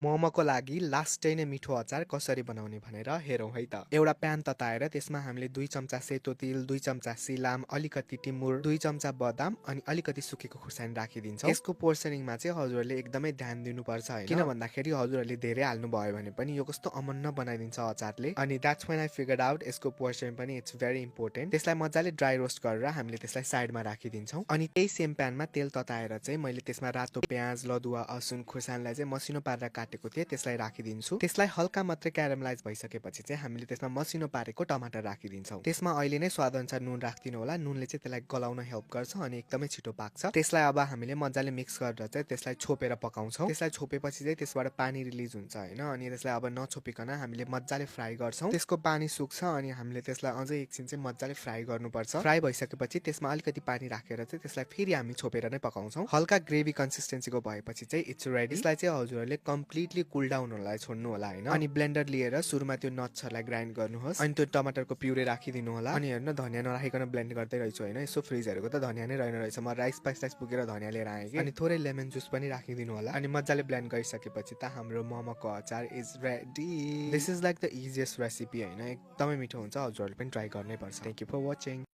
मोमोको लागि लास्टै नै मिठो अचार कसरी बनाउने भनेर हेरौँ है त। एउटा प्यान तताएर त्यसमा हामीले 2 चम्चा सेतो तिल, 2 चम्चा सिलाम, अलिकति टिमुर, 2 चम्चा बदाम अनि अलिकति सुकेको खुर्सानी राखिदिन्छौँ। यसको पोर्सनिङमा चाहिँ हजुरहरूले एकदमै ध्यान दिनुपर्छ हैन। किन भन्दाखेरि हजुरहरूले धेरै हाल्नु भयो भने पनि यो कस्तो अमन्न बनाइदिन्छ अचारले। अनि that's when I figured out यसको पोर्सन पनि इट्स भेरी इम्पोर्टेन्ट। त्यसलाई मजाले ड्राई रोस्ट गरेर हामीले त्यसलाई साइडमा राखिदिन्छौँ। अनि त्यही सेम प्यानमा तेल तताएर चाहिँ मैले त्यसमा रातो प्याज, लदुवा, असुन, खुर्सानीलाई चाहिँ मसिनो पारेर काटेको थिएँ त्यसलाई राखिदिन्छु। त्यसलाई हल्का मात्रै क्यारामलाइज भइसकेपछि चाहिँ हामीले त्यसमा मसिनो पारेको टमाटर राखिदिन्छौँ। त्यसमा अहिले नै स्वाद अनुसार नुन राखिदिनु होला। नुनले चाहिँ त्यसलाई गलाउन हेल्प गर्छ अनि एकदमै छिटो पाक्छ। त्यसलाई अब हामीले मजाले मिक्स गरेर चाहिँ त्यसलाई छोपेर पकाउँछौँ। त्यसलाई छोपेपछि चाहिँ त्यसबाट पानी रिलिज हुन्छ हैन। अनि त्यसलाई अब नछोपिकन हामीले मजाले फ्राई गर्छौँ। त्यसको पानी सुक्छ अनि हामीले त्यसलाई अझै एकछिन चाहिँ मजाले फ्राई गर्नुपर्छ। फ्राई भइसकेपछि त्यसमा अलिकति पानी राखेर चाहिँ त्यसलाई फेरि हामी छोपेर नै पकाउँछौँ। हल्का ग्रेभी कन्सिस्टेन्सीको भएपछि चाहिँ इट्स रेडी। यसलाई चाहिँ हजुरहरूले कम्प्लिटली कुल डाउन हुनलाई छोड्नु होला हैन। अनि ब्लेन्डर लिएर सुरुमा त्यो नट्सहरूलाई ग्राइन्ड गर्नुहोस्। अनि त्यो टमाटरको प्युरे राखिदिनु होला। अनि हेर्नु धनिया नराखिकन ब्लेन्ड गर्दै रहेछु हैन। यसो फ्रिजहरूको त धनिया नै रहेन रहेछ। म राइस पुगेर धनिया लिएर आएँ कि। अनि थोरै लेमन जुस पनि राखिदिनु होला। अनि मजाले ब्लेन्ड गरिसकेपछि त हाम्रो मोमोको अचार is ready. This is like the easiest recipe हैन। एकदमै मिठो हुन्छ। हजुरहरूले पनि ट्राई गर्नै पर्छ। Thank you for watching.